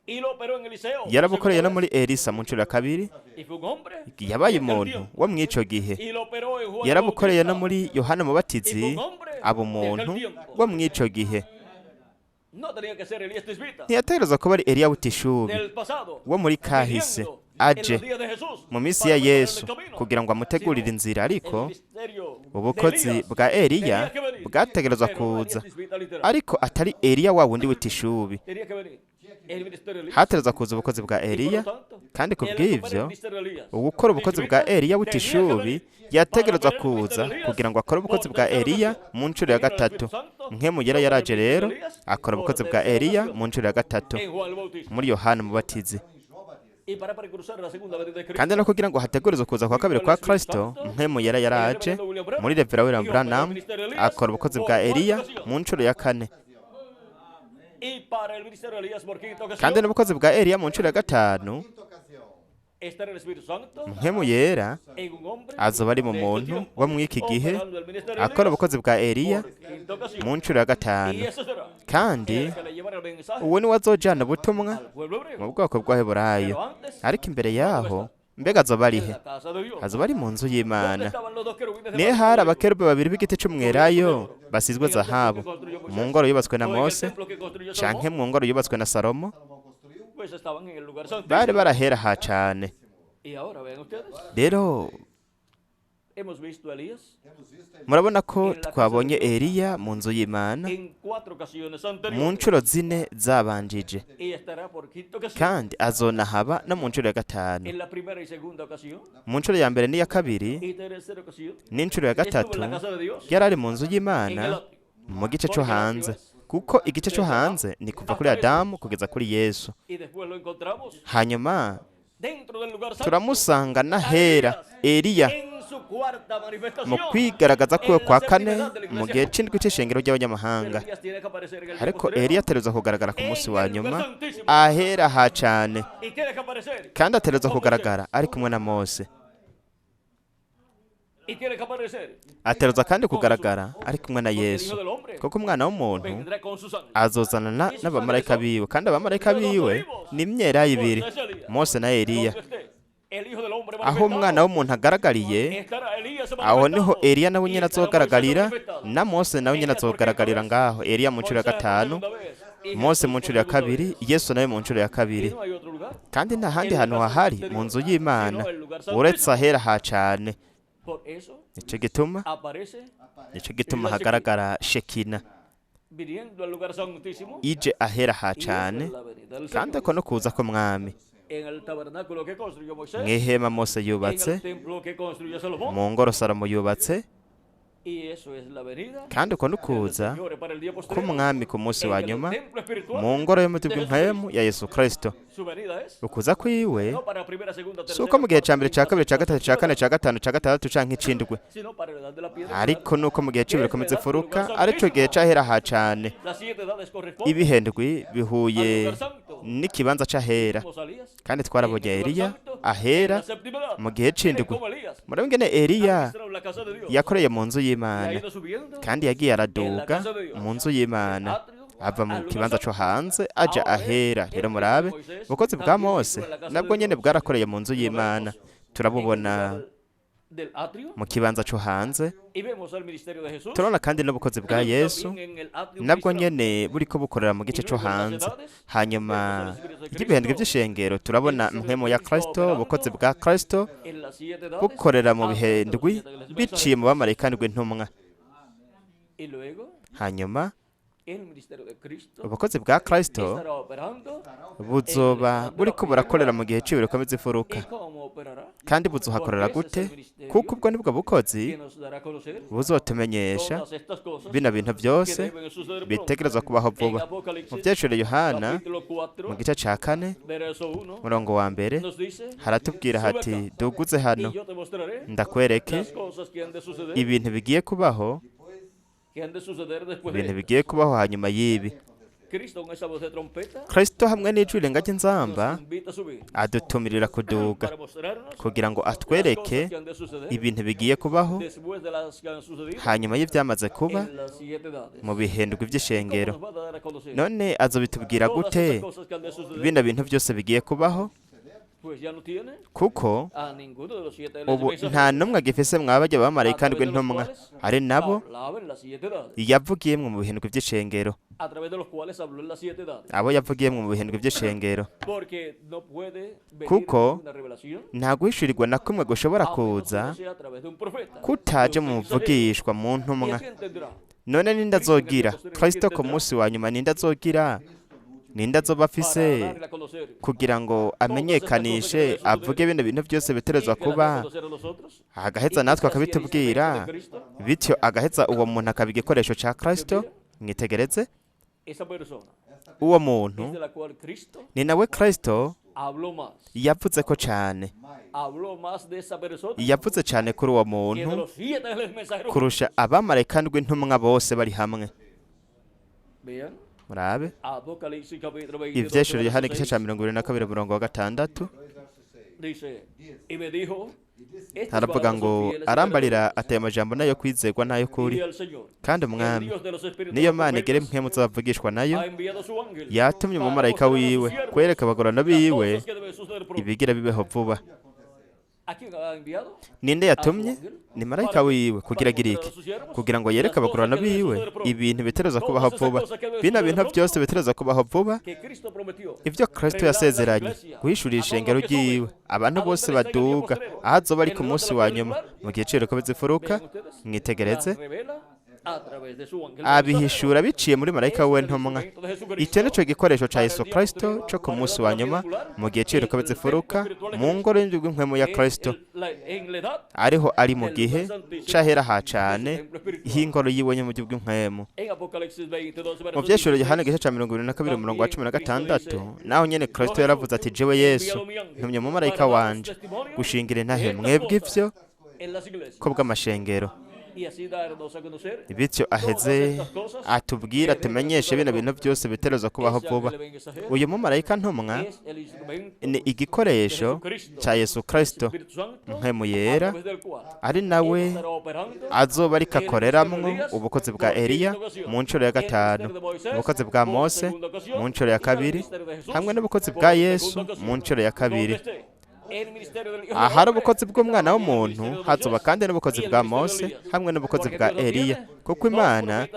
y lo operó en Eliseo. Yarabukoreye no muri Elisa mu nshuro ya kabiri, Y fue un hombre yabaye umuntu wo mu ico gihe. y lo operó en Juan Yarabukoreye no Bautista. muri Yohana Mubatizi, aba umuntu wo mu ico gihe. No tenía que ser Elías Tisbita Ntiyategerezwa kuba ari Eliya Butishubi del pasado, wo muri kahise viniendo en aje los días de Jesús mu minsi para ya preparar el Yesu camino, kugira ngo amutegurire sino inzira, el ariko ministerio de ubukozi Elías bwa Eliya tenía que venir, bwategerezwa pero no Elías kuza, Tisbita literal. ariko atari Eliya wa wundi w'itishubi. Tenía que venir el ministerio de Elías. Hategerezwa kuza ubukozi bwa Y por Eliya, lo tanto, kandi ku el operar el bw'ivyo ministerio de Elías ugukora ubukozi bwa Tisbita Eliya tenía que w'itishubi venir yategerezwa para operar el kuza ministerio de Elías kugira ngo akore ubukozi por bwa tercera Eliya ocasión. mu nshuro ya Vino el gatatu. Espíritu Santo Mpwemu yera sobre el yaraje ministerio rero de Elías akora por ubukozi bwa tercera Eliya ocasión mu nshuro ya gatatu en Juan el Bautista. muri Yohana Umubatizi. Y para precursar la segunda venida de Cristo, Kandi no kugira ngo hategurizwe kuza kwa kabiri kwa Kristo, mpwemu yera yaraje muri Revera William Branham akora ubukozi bwa Eliya mu nshuro ya kane, y para el ministerio de Elías por quinta ocasión, kandi n'ubukozi bwa Eliya mu nshuro ya gatanu, Quinta ocasião, estará el Espíritu Santo mpwemu yera en un hombre azoba ari mu de este muntu tiempo, wo mu iki gihe operando el ministerio de akora Elías ubukozi bwa Eliya por quinta ocasión. mu nshuro ya gatanu. Y ese será Kandi el que le llevará el mensaje uwo niwe azojana ubutumwa al pueblo mu hebreo. bwoko bw'Abaheburayo. Pero antes, Ariko imbere yaho mbega azoba ari en he? la casa de Dios, Azoba ari mu nzu ¿dónde y'Imana. estaban los dos querubines de Nihe blanco hari y negro? abakerubi babiri b'igiti c'umwelayo basizwe zahabu mu ngoro yubatswe na O en el Mose templo que construyó canke Salomón, mu ngoro yubatswe na Salomo, Salomão construiu, pues estaban en el lugar bari santísimo. barahera ha cane. Y ahora vean ustedes, Rero hemos visto a Elías temos visto Elias murabona ko twabonye Eliya mu nzu y'Imana en cuatro ocasiones mu anteriores nshuro zine zabanjije, y estará por quinta ocasión. kandi azonahaba no mu nshuro ya gatanu. En la primera y segunda ocasión Mu nshuro ya mbere n'iya kabiri y tercera ocasión n'inshuro ya estuvo gatatu en la casa de Dios yari ari mu nzu en el y'Imana atrio. mu gice co hanze, kuko igice co hanze ni kuva kuri Adamu kugeza kuri Yesu. Y después lo encontramos Hanyuma dentro del lugar santo turamusanga n'ahera Eliya en su cuarta mu manifestación. kwigaragaza kwiwe en la kwa séptima kane edad de la mu iglesia. gihe c'indwi c'ishengero Pero ry'abanyamahanga. Elías tiene que aparecer en el día Ariko postrero Eliya ategerezwa kugaragara ku munsi wa en el lugar nyuma santísimo ahera ha cane, y tiene que aparecer kandi ategerezwa con kugaragara Moisés. ari kumwe na Mose. Y tiene que aparecer Ategerezwa kandi kugaragara ari kumwe na porque el Yesu, Hijo del Hombre kuko umwana w'umuntu vendrá con sus ángeles. azozanana n'abamarayika biwe, kandi abamarayika biwe ni imyelayo ibiri, Moisés y Elías. Mose na Eliya. Donde esté el Hijo del Hombre Aho umwana manifestado, w'umuntu agaragariye, estará Elías aho niho manifestado Eliya nawe y nyene estará Moisés azogaragarira, manifestado. na Mose nawe nyene Elías por quinta azogaragarira vez, ngaho. Eliya mu nshuro ya Moisés por gatanu, segunda vez y Mose Jesús mu por nshuro ya segunda kabiri, vez. Yesu nawe mu nshuro ya Y kabiri. no hay otro lugar Kandi nta handi en la hantu casa hahari de mu Dios, nzu y'Imana sino el lugar uretse santísimo. ahera ha cane. Por eso Nico gituma, aparece nico gituma la hagaragara Shekina viniendo al lugar santísimo ije ahera ha y esa cane, es la venida del kandi Señor. ako no kuza k'umwami. En el tabernáculo que construyó Moisés, Mw'ihema Mose en yubatse, el templo que construyó Salomón, mu ngoro Salomo yubatse, y eso es la venida kandi uko del nukuza Señor para el día postrero, k'umwami ku munsi wa en el nyuma templo espiritual mu ngoro y'umuti de bw'impwemu Jesucristo. ya Yesu Kristo. Su venida es Ukuza kwiwe no para primera, segunda, si tercera, uko mu gihe cuarta, ca mbere, ca quinta, kabiri, ca sexta, gatatu, ca séptima kane, edad, ca gatanu, ca gatandatu canke icindwi, sino para la edad de la piedra ariko angular, nuko mu gihe que c'ibiro es la bikomeza edad del lugar imfuruka arico gihe santísimo. c'ahera ha cane. Las siete edades corresponden Ibihendwi al bihuye lugar santo. n'ikibanza c'ahera, Vimos a Elías kandi en twarabonye el lugar Eliya santo en ahera la séptima edad. mu gihe Miren c'indwi. cómo Elías Murabona ingene Eliya administró la casa de Dios yakoreye mu nzu y ha y'Imana, ido subiendo kandi yagiye en la araduga casa de Dios, mu nzu del y'Imana, atrio ava mu al lugar kibanza co santo. hanze aja Ahora ven, ahera. el Rero ministerio de murabe Moisés ubukozi bwa también Mose estuvo en la casa de nabwo nyene Dios. bwarakoreye mu nzu Lo y'Imana, vemos en el turabubona lugar del atrio mu kibanza co hanze, y vemos al ministerio de Jesús turabona kandi n'ubukozi bwa Yesu también en el atrio nabwo ministral. nyene buriko bukorera mu Y gice co luego en las hanze. edades Hanyuma vemos al Espíritu de ry'ibihembwe Cristo, vy'ishengero el turabona ministerio de mpwemu ya Cristo Kristo, ubukozi operando bwa Kristo en las siete edades bukorera mu a través de los bihendwi siete iglesias biciye mensajeros. mu bamarayika ndwi intumwa. Y luego Hanyuma Ubukozi bwa Kristo buzoba buriko burakorera mu gihe c'ibiriko imfuruka. Kandi buzohakorera gute? Kuko ubwo nibwo bukozi buzotumenyesha bino bintu byose bitegerezwa kubaho vuba. Mu Vyahishuriwe Yohana mu gice ca 4 murongo wa 1 haratubwira hati: duguze hano ndakwereke ibintu bigiye kubaho, ibintu bigiye kubaho hanyuma y'ibi. Kristo hamwe n'ijwi rirenga ry'inzamba adutumirira kuduga kugira ngo atwereke ibintu bigiye kubaho hanyuma y'ibyamaze kuba mu bihendwi by'ishengero. None azobitubwira gute bino bintu byose bigiye kubaho? Kuko ubu nta n'umwe agifise mwabajya abamarayika ndwi ntumwa, ari nabo yavugiyemwo mu bihendwi by'ishengero, abo yavugiyemwo mu bihendwi by'ishengero. Kuko nta guhishurirwa na kumwe gushobora kuza kutaje mu muvugishwa mu ntumwa. None ninde azogira Kristo ku munsi wa nyuma? Ninde azogira? Ninde azoba afise kugira ngo amenyekanishe, avuge bino bintu byose biterezwa kuba, agaheza natwe akabitubwira, bityo agaheza uwo muntu akaba igikoresho ca Kristo? Mwitegereze, uwo muntu ni nawe Kristo yavuze ko cane, yavuze cane kuri uwo muntu kurusha abamarayika ndwi intumwa bose bari hamwe. Murabe Ivyahishuriwe Yohana igice ca 22 murongo wa 6, haravuga ngo: arambarira ateye amajambo nayo kwizerwa n'ayo kuri, kandi Umwami niyo Mana igere mpwemu z'abavugishwa nayo yatumye umumarayika wiwe kwereka abagorano biwe ibigira bibeho vuba. Ninde yatumye? Ni marayika wiwe kugira agire iki? Kugira ngo yereke abagorano biwe ibintu bitereza kubaho vuba, bino bintu byose bitereza kubaho vuba, ibyo Kristo yasezeranye guhishurira ishengero ryiwe abantu bose baduga aho azoba ari ku munsi wa nyuma mu gihe c'ibiriko bizifuruka. Mwitegereze, abihishura biciye muri marayika we ntumwa. Icyo nico gikoresho ca Yesu Kristo co ku munsi wa nyuma mu gihe c'ibiriko bizifuruka mu ngoro y'indwi ya Kristo, ariho ari mu gihe c'ahera ha cane h'ingoro yiwe mu buryo bw'impwemu. Mu Vyahishuriwe Yohana igice ca 22 umurongo wa 16, naho nyene Kristo yaravuze ati: jewe Yesu ntumye umumarayika wanje gushingira intahe mwebwe ivyo ko bw'amashengero, bityo aheze atubwira tumenyeshe bino bintu byose biterezwa kubaho vuba. Uyu mumarayika ntumwa ni igikoresho ca Yesu Kristo mpwemu yera, ari nawe azoba ariko akoreramwo ubukozi bwa Eliya mu nshuro ya 5, ubukozi bwa Mose mu nshuro ya 2, hamwe n'ubukozi bwa Yesu mu nshuro ya 2. Ahari ubukozi bw'umwana w'umuntu hazoba kandi n'ubukozi bwa Mose hamwe n'ubukozi bwa Eliya, kuko Imana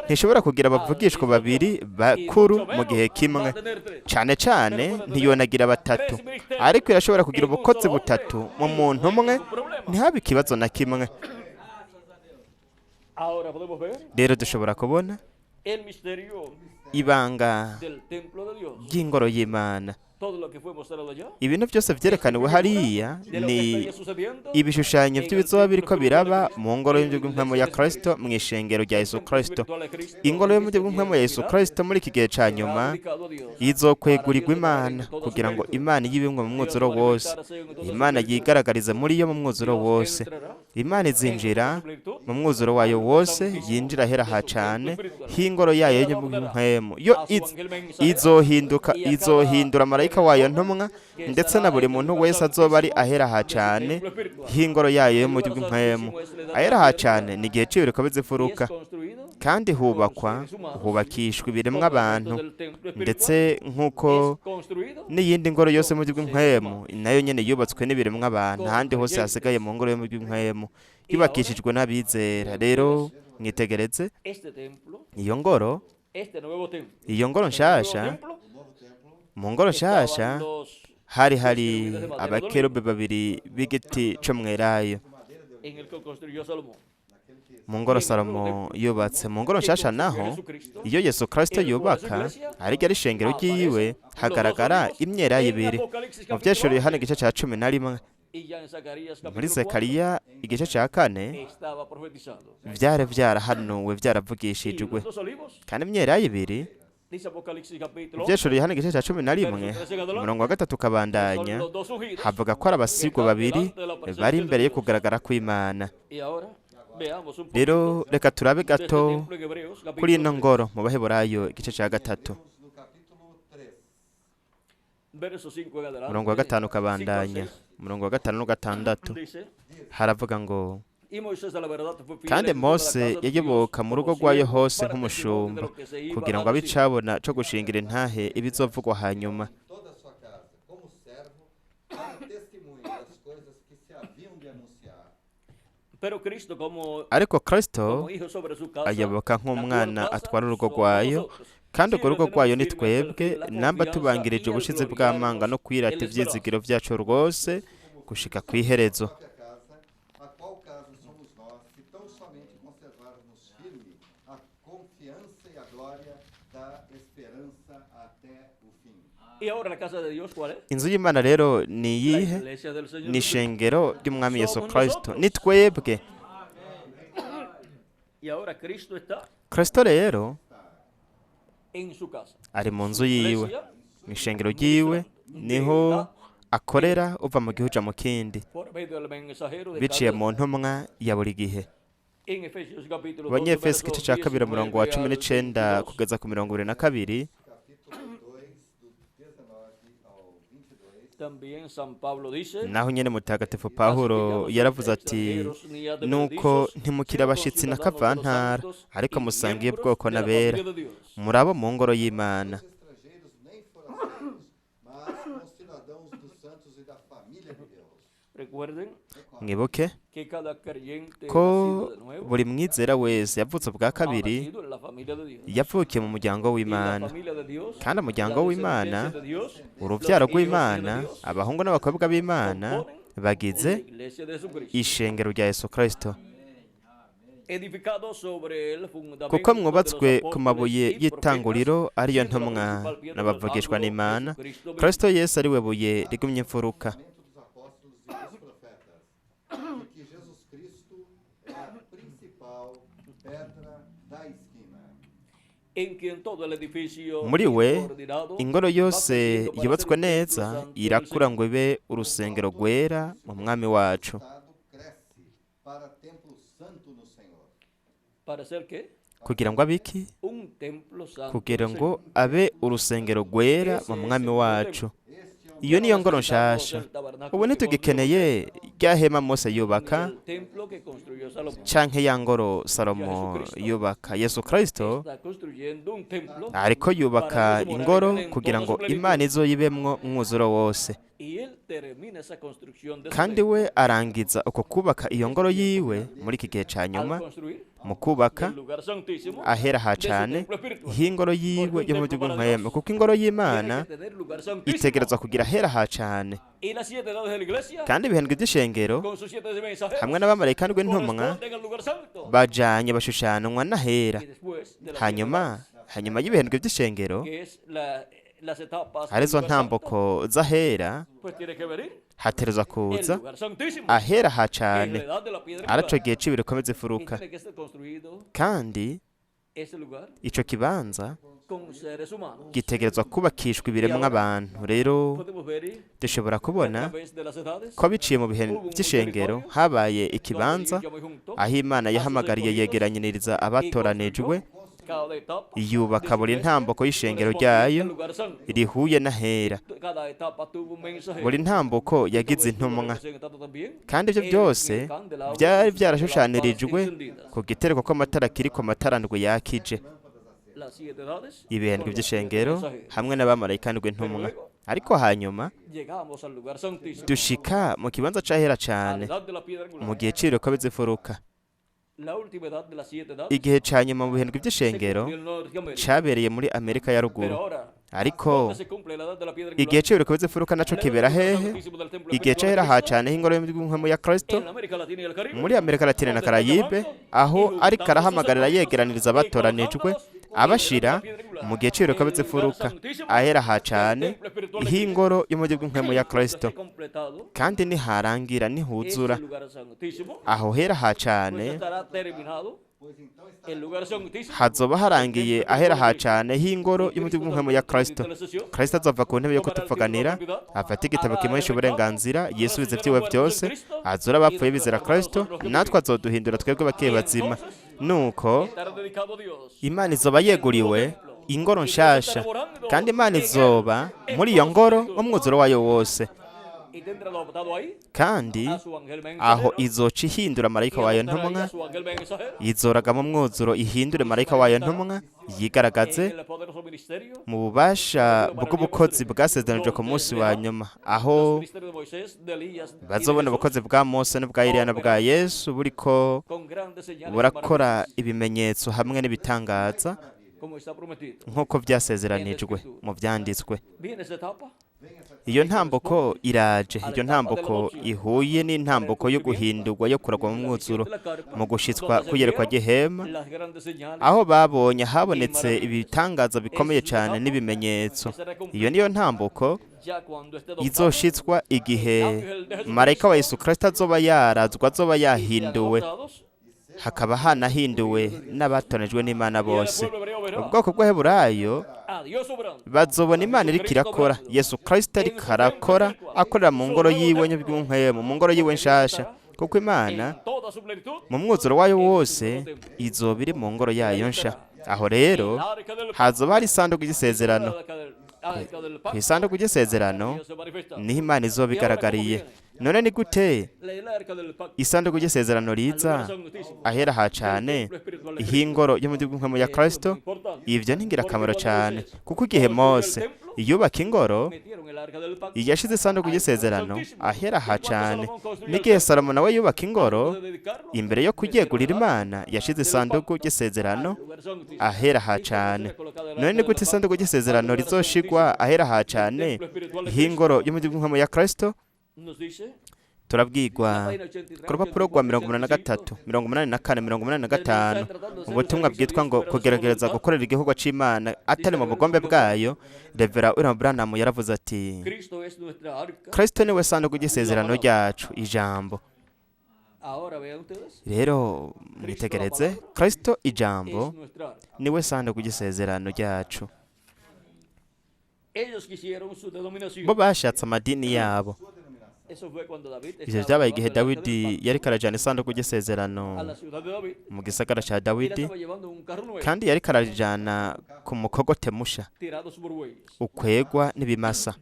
ntishobora kugira abavugishwa babiri bakuru mu gihe kimwe, cane cane ntiyonagira batatu, ariko irashobora kugira ubukozi butatu mu muntu umwe, ntihabe ikibazo na kimwe. Rero dushobora kubona ibanga ry'ingoro y'Imana. Ibintu byose vyerekaniwe hariya ni ibishushanyo by'ibizoba biriko biraba mu ngoro y'indwi ya Kristo, mu ishengero rya Yesu Kristo. Ingoro y'umujyi bw'impwemu ya Yesu Kristo muri iki gihe ca nyuma izokwegurirwa Imana, kugira ngo Imana yibimwe mu mwuzuro wose, Imana yigaragarize muri yo mu mwuzuro wose. Imana izinjira mu mwuzuro wayo wose, yinjira ahera ha cane h'ingoro yayo y'ubw'impwemu. Yo izohinduka, izohindura marayika wayo ntumwa, ndetse na buri muntu wese azoba ari ahera ha cane h'ingoro yayo y'umujyi bw'impwemu. Ahera ha cane ni igihe c'ibiriko bizifuruka, kandi hubakwa, hubakishwa ibiremwa abantu, ndetse nk'uko n'iyindi ngoro yose mu bw'impwemu nayo nyene yubatswe n'ibiremwa abantu. Ahandi hose hasigaye mu ngoro yo mu bw'impwemu yubakishijwe n'abizera. Rero mwitegereze iyo ngoro, iyo ngoro nshasha. Mu ngoro nshasha hari abakerubi babiri b'igiti co mwelayo. Mu ngoro Salomo yubatse, mu ngoro nshasha naho, iyo Yesu Kristo yubaka, ariryo ari ishengero ryiwe, hagaragara imyelayo ibiri. Mu Vyahishuriwe Yohana igice ca 11, muri Zekariya igice ca 4, vyari vyarahanuwe, vyaravugishijwe. Kandi imyelayo ibiri, Ivyahishuriwe Yohana igice ca 11, umurongo wa 3 ukabandanya, havuga ko ari abasigwa babiri bari imbere yo kugaragara kw'Imana. Rero reka turabe gato kuri ino ngoro mu Baheburayo igice ca 3, umurongo wa 5 ukabandanya, umurongo wa 5 n'ugatandatu, haravuga ngo: "Kandi Mose yayoboka mu rugo rwayo hose nk'umushumba, kugira ngo abe icabona co gushingira intahe ibizovugwa hanyuma." Toda a sua casa, como servo, para testemunho das coisas que se haviam de anunciar. Ariko Kristo ayoboka nk'umwana atwara urugo rwayo, kandi urwo rugo rwayo ni twebwe, namba tubangirije ubushizi bw'amanga no kwirata ivyizigiro vyacu rwose gushika kw'iherezo. Própria casa, a qual casa somos nós, se tão somente conservarmos firme a confiança e a glória da esperança até o fim. Inzu y'Imana rero ni iyihe? Ni ishengero ry'Umwami Yesu Kristo, ni twebwe. Kristo rero ari mu nzu yiwe, mu ishengero ryiwe, niho akorera uva mu gihugu uja mu kindi, biciye mu ntumwa ya buri gihe. Abanyefesi igice ca 2, umurongo wa 19 kugeza ku 22. Capítulo 2, do 19 ao 22. Naho nyene Mutagatifu Pawulo yaravuze ati: "Nuko ntimukiri abashitsi na kavantara, ariko musangiye ubwoko n'abera, muri abo mu ngoro y'Imana." Estrangeiros nem forasteiros, mas concidadãos dos santos e da família de Deus. Mwibuke ko buri mwizera wese yavutse ubwa kabiri yavukiye mu muryango w'Imana, kandi umuryango w'Imana, uruvyaro rw'Imana, abahungu n'abakobwa b'Imana bagize ishengero rya Yesu Kristo. "Kuko mwubatswe ku mabuye y'itanguriro, ariyo ntumwa n'abavugishwa n'Imana, Kristo Yesu ari we buye rigumye imfuruka." Fundamento dos apóstolos e dos profetas, de que Jesus Cristo é a principal pedra da esquina. Muri we ingoro yose yubatswe neza irakura ngo ibe urusengero rwera mu Mwami wacu. Estado cresce para templo santo no Senhor. Kugira ngo abe iki? Kugira ngo abe urusengero rwera mu Mwami wacu. Iyo niyo ngoro nshasha. Ubu ntitugikeneye rya hema Mose yubaka canke ya ngoro Salomo yubaka. Yesu Kristo ariko yubaka ingoro kugira ngo Imana izoyibemwo umwuzuro wose, kandi we arangiza uko kubaka iyo ngoro yiwe muri iki gihe ca nyuma, mu kubaka ahera ha cane h'ingoro yiwe yo mu buryo bw'impwemu, kuko ingoro y'Imana itegerezwa kugira ahera ha cane. Kandi ibihendwe by'ishengero hamwe n'abamarayika n'intumwa bajanye bashushanwa n'ahera. Hanyuma y'ibihendwe by'ishengero, arizo ntamboko z'ahera, haterezwa kuza ahera ha cane, araco gihe c'ibikomeza ifuruka. Kandi ico kibanza gitegerezwa kubakishwa ibiremwa abantu. Rero dushobora kubona ko biciye mu bihe by'ishengero habaye ikibanza aho Imana yahamagariye, yegeranyiriza abatoranijwe, yubaka buri ntamboko y'ishengero ryayo rihuye n'ahera. Buri ntambuko yagize intumwa, kandi ibyo byose byari byarashushanirijwe ku gitereko kw'amatara kiri ku matara ndwi yakije, ibihembwe by'ishengero hamwe n'abamarayika ndwi intumwa. Ariko hanyuma dushika mu kibanza c'ahera cane mu gihe c'ibiriko bizifuruka. Igihe ca nyuma mu bihembwe by'ishengero cabereye muri Amerika ya Ruguru. Ariko igihe c'ibiriko bizifuruka naco kibera hehe? Igihe c'ahera ha cane h'ingoro y'inkwemu ya Kristo muri Amerika Latine na Karayibe, aho ariko arahamagarira yegeraniriza abatoranijwe, abashira mu gihe c'ibiriko bizifuruka, ahera ha cane h'ingoro y'umujyi bw'inkwemu ya Kristo. Kandi niharangira, nihuzura aho hera ha cane, hazoba harangiye ahera ha cane h'ingoro y'umujyi bw'inkwemu ya Kristo. Kristo azova ku ntebe yo kutuvuganira, afate igitabo kimuhesha uburenganzira, yisubize vyiwe vyose, azura abapfuye bizera Kristo, natwe azoduhindura twebwe bakiri bazima. Nuko Imana izoba yeguriwe ingoro nshasha, kandi Imana izoba muri iyo ngoro umwuzuro wayo wose, kandi aho izoca ihindura marayika wayo ntumwa, izoragamo umwuzuro ihindure marayika wayo ntumwa, yigaragaze mu bubasha bw'ubukozi bwasezeranijwe ku munsi wa nyuma, aho bazobona ubukozi bwa Mose n'ubwa Eliya n'ubwa Yesu buriko burakora ibimenyetso hamwe n'ibitangaza nk'uko byasezeranijwe mu byanditswe. Iyo ntambuko iraje, iyo ntambuko ihuye n'intambuko yo guhindurwa, yo kuragwa mu mwuzuro, mu gushitswa kuyerekwa gihema, aho babonye habonetse ibitangaza bikomeye cyane n'ibimenyetso. Iyo niyo ntambuko izoshitswa igihe marayika wa Yesu Kristo azoba yarazwa, azoba yahinduwe, hakaba hanahinduwe n'abatonejwe n'Imana bose. Ubwoko bw'Abaheburayo bazobona Imana iriko irakora, Yesu Kristo ariko arakora, akorera mu ngoro yiwe nyabw'inkwemu, mu ngoro yiwe nshasha, kuko Imana mu mwuzuro wayo wose izoba iri mu ngoro yayo nsha. Aho rero hazoba hari isanduku y'isezerano. Ku isanduku y'isezerano niho Imana izoba igaragariye. None ni gute isanduku y'isezerano riza ahera ha cane ihingoro y'umujyi bw'inkwemu ya Kristo? Ivyo ni ingirakamaro cane, kuko igihe Mose yubaka ingoro yashize isanduku y'isezerano ahera ha cane, n'igihe Salomo nawe yubaka ingoro, imbere yo kuyegurira Imana yashize isanduku y'isezerano ahera ha cane. None ni gute isanduku y'isezerano rizoshigwa ahera ha cane h'ingoro y'umujyi bw'inkwemu ya Kristo? Turabwirwa ku rupapuro rwa 83, 84, 85, ubutumwa bwitwa ngo kugerageza gukorera igihugu c'Imana atari mu bugombe bwayo. Revera William Branham yaravuze ati: Kristo niwe sanduku ry'isezerano ryacu, ijambo. Rero mwitegereze, Kristo ijambo niwe sanduku ry'isezerano ryacu. Bo bashatse amadini yabo. Ivyo vyabaye igihe Dawidi yariko arajana isanduku ry'isezerano mu gisagara ca Dawidi, kandi yariko arajana ku mukogote musha ukwegwa n'ibimasa.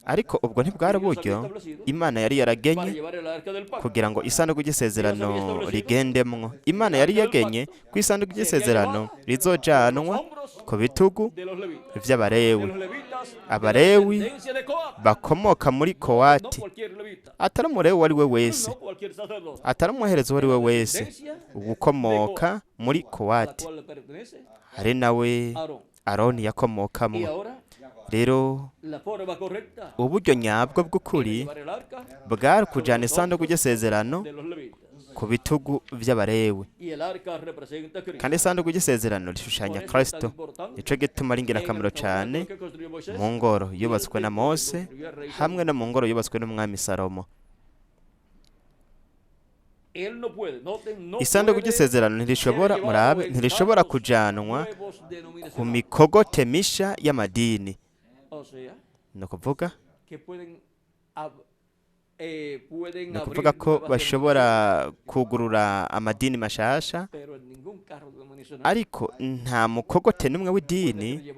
Ariko ubwo ntibwari uburyo Imana yari yaragenye kugira ngo isanduku ry'isezerano rigendemwo. Imana yari yagenye ko isanduku ry'isezerano rizojanwa ku bitugu vy'Abalewi, Abalewi bakomoka muri Kowati, atari Umulewi uwo ari we wese, atari umuherezi uwo ari we wese, ugukomoka muri Kowati, ari nawe Aroni yakomokamwo. Rero uburyo nyabwo bw'ukuri bwari kujana isanduku ry'isezerano ku bitugu vy'Abalewi, kandi isanduku ry'isezerano rishushanya Kristo. Nico gituma ari ingirakamaro cane mu ngoro yubatswe na Mose hamwe no mu ngoro yubatswe n'umwami Salomo. Isanduku ry'isezerano ntirishobora, murabe, ntirishobora kujanwa ku mikogote misha y'amadini. Ni ukuvuga ko bashobora kugurura amadini mashasha, ariko nta mukogote n'umwe w'idini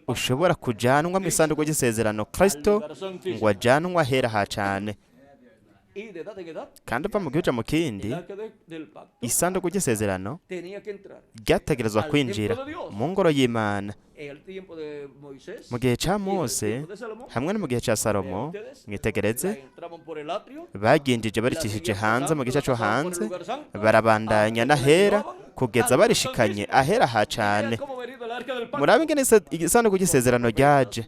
ushobora kujanwa mu isanduku ry'isezerano Kristo ngo ajanwe ahera ha cane. Kandi uva mu gihugu mu kindi, isanduku ry'isezerano ryategerezwa kwinjira mu ngoro y'Imana. Mu gihe ca Mose hamwe no mu gihe ca Salomo, mwitegereze, baginjije baricishije hanze mu gice co hanze, barabandanya n'ahera kugeza barishikanye ahera ha cane. Murabe ingene isanduku ry'isezerano ryaje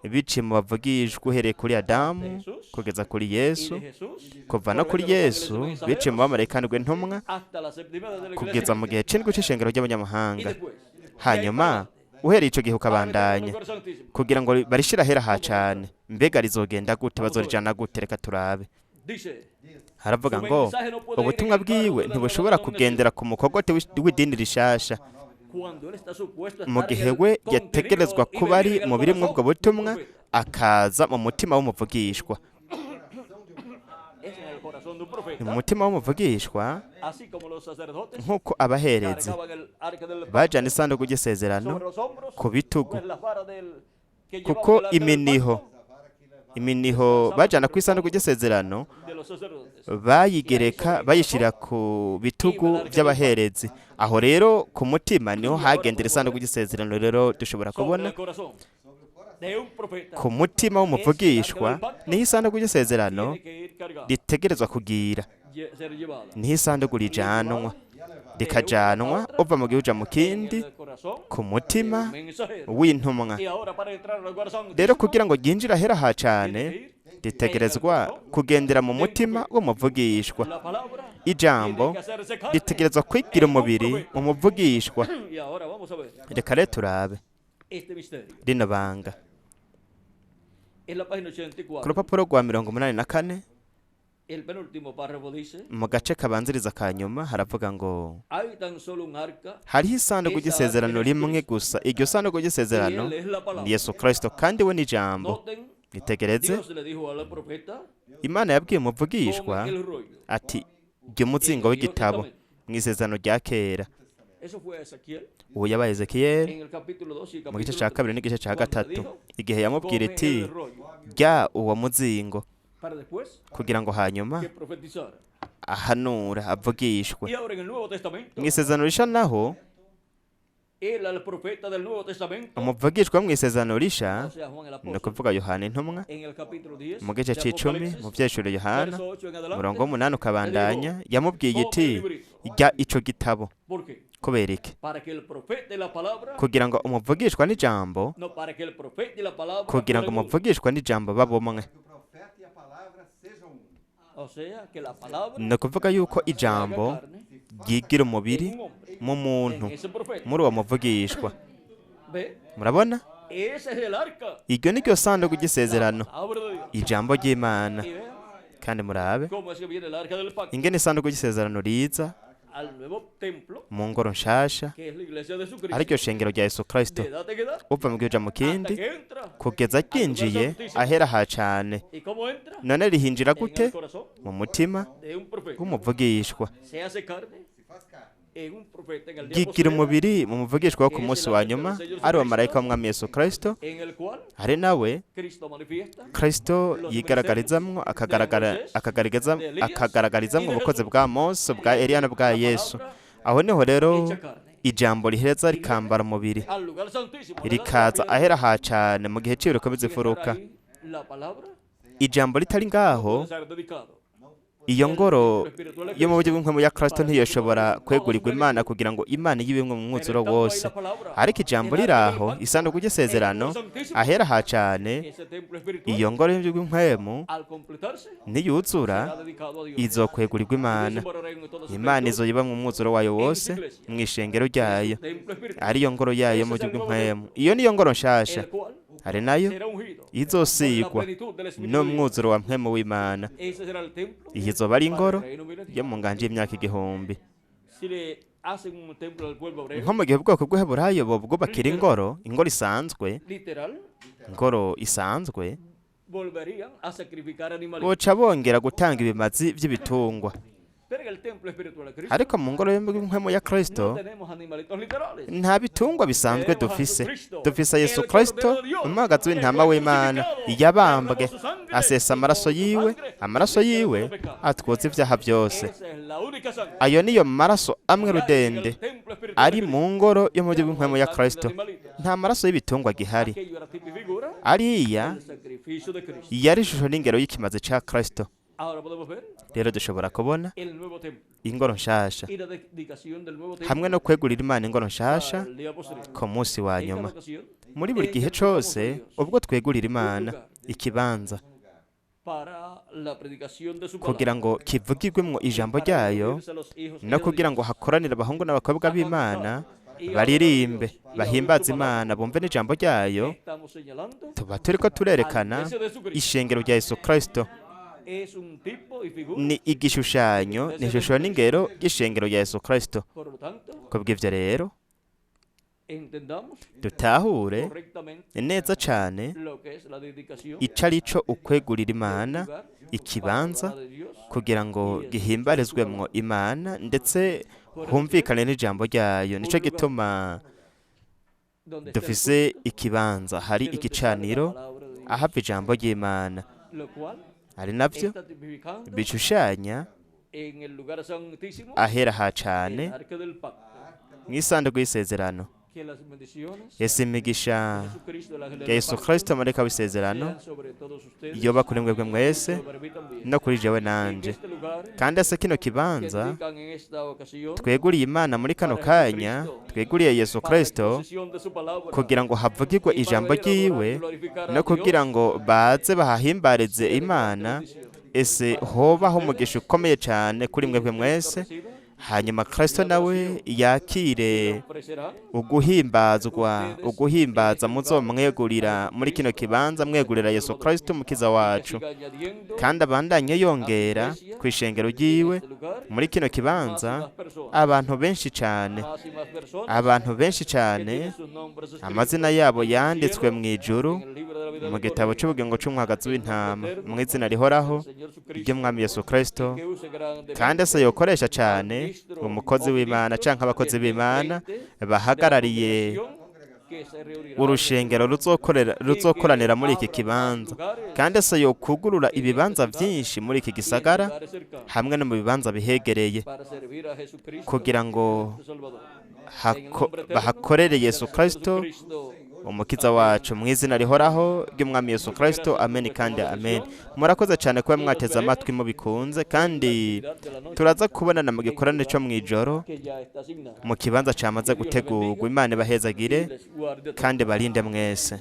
biciye mu bavugishwa, uhereye kuri Adamu kugeza kuri Yesu, kuva no kuri Yesu biciye mu bamarayika ndwi ntumwa, kugeza mu gihe c'indwi c'ishengero ry'abanyamahanga. Hanyuma uhereye ico gihe ukabandanya kugira ngo barishire ahera ha cane. Mbega rizogenda gute? Bazorijana gute? Reka turabe. Haravuga ngo ubutumwa bwiwe ntibushobora kugendera ku mukogote w'idini rishasha, mu gihe we yategerezwa kuba ari mu biri ubwo butumwa, akaza mu mutima w'umuvugishwa. Mu mutima w'umuvugishwa, nk'uko abaherezi bajana isanduku ry'isezerano ku bitugu, kuko iminiho bajana ku isanduku ry'isezerano bayigereka, bayishyira ku bitugu by'abaherezi. Aho rero ku mutima niho hagendera isanduku ry'isezerano. Rero dushobora kubona ku mutima w'umuvugishwa niho isanduku ry'isezerano ritegerezwa kugira, niho isanduku rijanwa, rikajanwa uva mu gihugu uja mu kindi, ku mutima w'intumwa. Rero kugira ngo ryinjire ahera ha cane, ritegerezwa kugendera mu mutima w'umuvugishwa. Ijambo ritegerezwa kwigira umubiri mu muvugishwa. Reka rero turabe rino banga ku rupapuro rwa 84, mu gace kabanziriza ka nyuma, haravuga ngo hariho isanduku ry'isezerano rimwe gusa. Iryo sanduku ry'isezerano ni Yesu Kristo, kandi we ni ijambo. Itegereze, Imana yabwiye umuvugishwa ati: "Jya umuzingo w'igitabo", mu isezerano rya kera. Uwo yabaye Ezekiyeli mu gice cya kabiri n'igice cya gatatu, igihe yamubwira iti: "Jya uwo muzingo", kugira ngo hanyuma ahanura, avugishwe. Mu isezerano risha naho, umuvugishwa mu isezerano risha, ni ukuvuga Yohana intumwa, mu gice c'icumi mu Vyeshuro Yohana, umurongo w'umunani ukabandanya, yamubwiye iti: "Jya ico gitabo." Kubera iki? Kugira ngo umuvugishwa n'ijambo, kugira ngo umuvugishwa n'ijambo babe umwe. Ni ukuvuga yuko ijambo ryigira umubiri mu muntu, muri uwo muvugishwa. Murabona, iryo ni ryo sanduku ry'isezerano, ijambo ry'Imana. Kandi murabe ingene isanduku ry'isezerano riza mu ngoro nshasha, ariryo shengero rya Yesu Kristo, uva mu gihe uja mu kindi, kugeza ryinjiye ahera ha cane. None rihinjira gute? Mu mutima w'umuvugishwa. Ryigira umubiri mu muvugishwa wo ku munsi wa nyuma, ari wa marayika w'Umwami Yesu Kristo, ari nawe Kristo yigaragarizamwo, akagaragarizamwo ubukozi bwa Mose, bwa Eliya n'ubwa Yesu. Aho niho rero ijambo rihereza rikambara umubiri, rikaza ahera ha cane mu gihe c'ibiruko bizifuruka. Ijambo ritari ngaho, iyo ngoro yo mu buryo bw'impwemu ya Kristo ntiyoshobora kwegurirwa Imana kugira ngo Imana yibemwe mu mwuzuro wose. Ariko ijambo riraho, isanduku ry'isezerano ahera ha cane, iyo ngoro y'uburyo bw'impwemu niyuzura izokwegurirwa Imana. Imana izoyiba mu mwuzuro wayo wose mu ishengero ryayo, ariyo ngoro yayo mu buryo bw'impwemu. Iyo niyo ngoro nshasha, ari nayo izosigwa n'umwuzuro wa mpwemu w'Imana. Iyi izoba ari ingoro yo mu nganje y'imyaka 1000. Nko mu gihe ubwoko bw'Uheburayo bwubakira ingoro, ingoro isanzwe, ingoro isanzwe, boca bongera gutanga ibimazi by'ibitungwa. Ariko mu ngoro y'mpwemu ya Kristo nta bitungwa bisanzwe dufise. Dufise Yesu Kristo, umwagazi w'intama w'Imana, yabambwe asesa amaraso yiwe, amaraso yiwe atwoza ibyaha byose. Ayo niyo maraso amwe rudende ari mu ngoro yo mu buryo bw'impwemu ya Kristo. Nta maraso y'ibitungwa gihari. Ariya yari ishusho n'ingero y'ikimazi ca Kristo. Rero dushobora kubona ingoro nshasha hamwe no kwegurira Imana ingoro nshasha ku munsi wa nyuma. Muri buri gihe cose ubwo twegurira Imana ikibanza kugira ngo kivugirwemwo ijambo ryayo, no kugira ngo hakoranire abahungu n'abakobwa b'Imana baririmbe, bahimbaze Imana, bumve n'ijambo ryayo, tuba turiko turerekana ishengero rya Yesu Kristo. Ni igishushanyo, ni ishusho n'ingero y'ishengero rya Yesu Kristo. Kubw'ivyo rero dutahure neza cane ico arico ukwegurira Imana ikibanza kugira ngo gihimbarizwemwo Imana ndetse humvikane n'ijambo ryayo. Nico gituma dufise ikibanza hari igicaniro ahava ijambo ry'Imana, ari navyo bishushanya ahera ha cane mw'isanduku y'isezerano. Ese imigisha ya Yesu Kristo marayika w'isezerano yoba kuri mwebwe mwese no kuri jewe nanje. Kandi ese kino kibanza tweguriye Imana muri kano kanya, tweguriye Yesu Kristo kugira ngo havugirwe ijambo ryiwe no kugira ngo baze bahahimbarize Imana, ese hobaho umugisha ukomeye cyane kuri mwebwe mwese. Hanyuma Kristo nawe yakire uguhimbazwa, uguhimbaza muzomwegurira muri kino kibanza, mwegurira Yesu Kristo umukiza wacu, kandi abandanye yongera ku ishengero ryiwe muri kino kibanza abantu benshi cyane, abantu benshi cyane amazina yabo yanditswe mu ijuru mu gitabo cy'ubugingo cy'umwagazi w'intama, mu izina rihoraho ry'umwami Yesu Kristo. Kandi ese yokoresha cyane umukozi w'Imana canke abakozi b'Imana bahagarariye urushengero ruzokoranira muri iki kibanza, kandi ese yokugurura ibibanza byinshi muri iki gisagara hamwe no mu bibanza bihegereye kugira ngo bahakorere Yesu Kristo umukiza wacu, mu izina rihoraho ry'umwami Yesu Kristo. Amen kandi amen. Murakoze cyane kuba mwateze amatwi mubikunze, kandi turaza kubonana mu gikorane cyo mu ijoro mu kibanza cyamaze gutegurwa. Imana ibahezagire kandi barinde mwese.